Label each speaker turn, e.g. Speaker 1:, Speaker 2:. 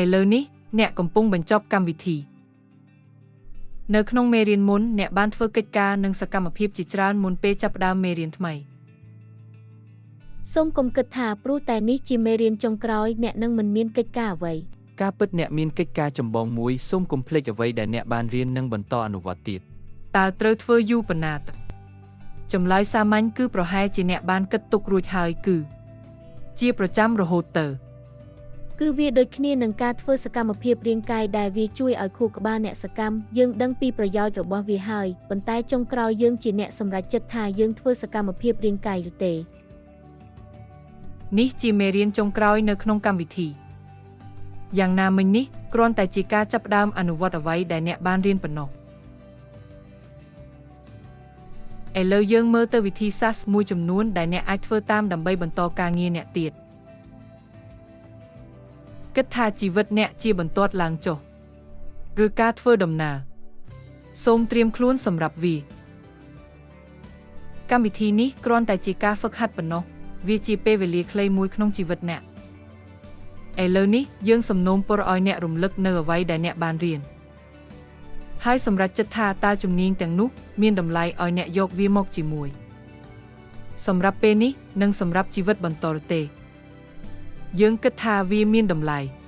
Speaker 1: ឥឡូវនេះអ្នកកំពុងបញ្ចប់កម្មវិធីនៅក្នុងមេរៀនមុនអ្នកបានធ្វើកិច្ចការនិងសកម្មភាពជាច្រើនមុនពេលចាប់ផ្ដើមមេរៀនថ្មី
Speaker 2: សូមកុំគិតថាព្រោះតែនេះជាមេរៀនចុងក្រោយអ្នកនឹងមិនមានកិច្ចការអ្វី
Speaker 3: ការពិតអ្នកមានកិច្ចការចម្បងមួយសូមកុំភ្លេចអ្វីដែលអ្នកបានរៀននិងបន្តអនុវត្តទៀត
Speaker 1: តើត្រូវធ្វើយូរប៉ុណ្ណាទៅចម្លើយសាមញ្ញគឺប្រហែលជាអ្នកបានគិតទុករួចហើយគឺ ជាប្រចាំរហូតទៅ
Speaker 2: គឺវាដូចគ្នានឹងការធ្វើសកម្មភាពរាងកាយដែលវាជួយឲ្យខួរក្បាលអ្នកសកម្មយើងដឹងពីប្រយោជន៍របស់វាហើយប៉ុន្តែចុងក្រោយយើងជាអ្នកសម្រេចចិត្តថាយើងធ្វើសកម្មភាពរាងកាយឬទេ
Speaker 1: នេះជាមេរៀនចុងក្រោយនៅក្នុងកម្មវិធីយ៉ាងណាមិញនេះគ្រាន់តែជាការចាប់ផ្ដើមអនុវត្តអ្វីដែលអ្នកបានរៀនប៉ុណ្ណោះឥឡូវយើងមើលទៅវិធីសាស្ត្រមួយចំនួនដែលអ្នកអាចធ្វើតាមដើម្បីបន្តការងារអ្នកទៀតគិតថាជីវិតអ្នកជាបន្ទាត់ឡើងចុះឬការធ្វើដំណើរសូមត្រៀមខ្លួនសម្រាប់វាកម្មវិធីនេះគ្រាន់តែជាការហ្វឹកហាត់ប៉ុណ្ណោះវាជាពេលវេលាខ្លីមួយក្នុងជីវិតអ្នកឥឡូវនេះយើងសំណូមពរឲ្យអ្នករំលឹកនៅអ្វីដែលអ្នកបានរៀនហើយសម្រេចចិត្តថាតើជំនាញទាំងនោះមានតម្លៃឲ្យអ្នកយកវាមកជាមួយសម្រាប់ពេលនេះនិងសម្រាប់ជីវិតបន្តទេយើងគិតថាវាមានតម្លៃ។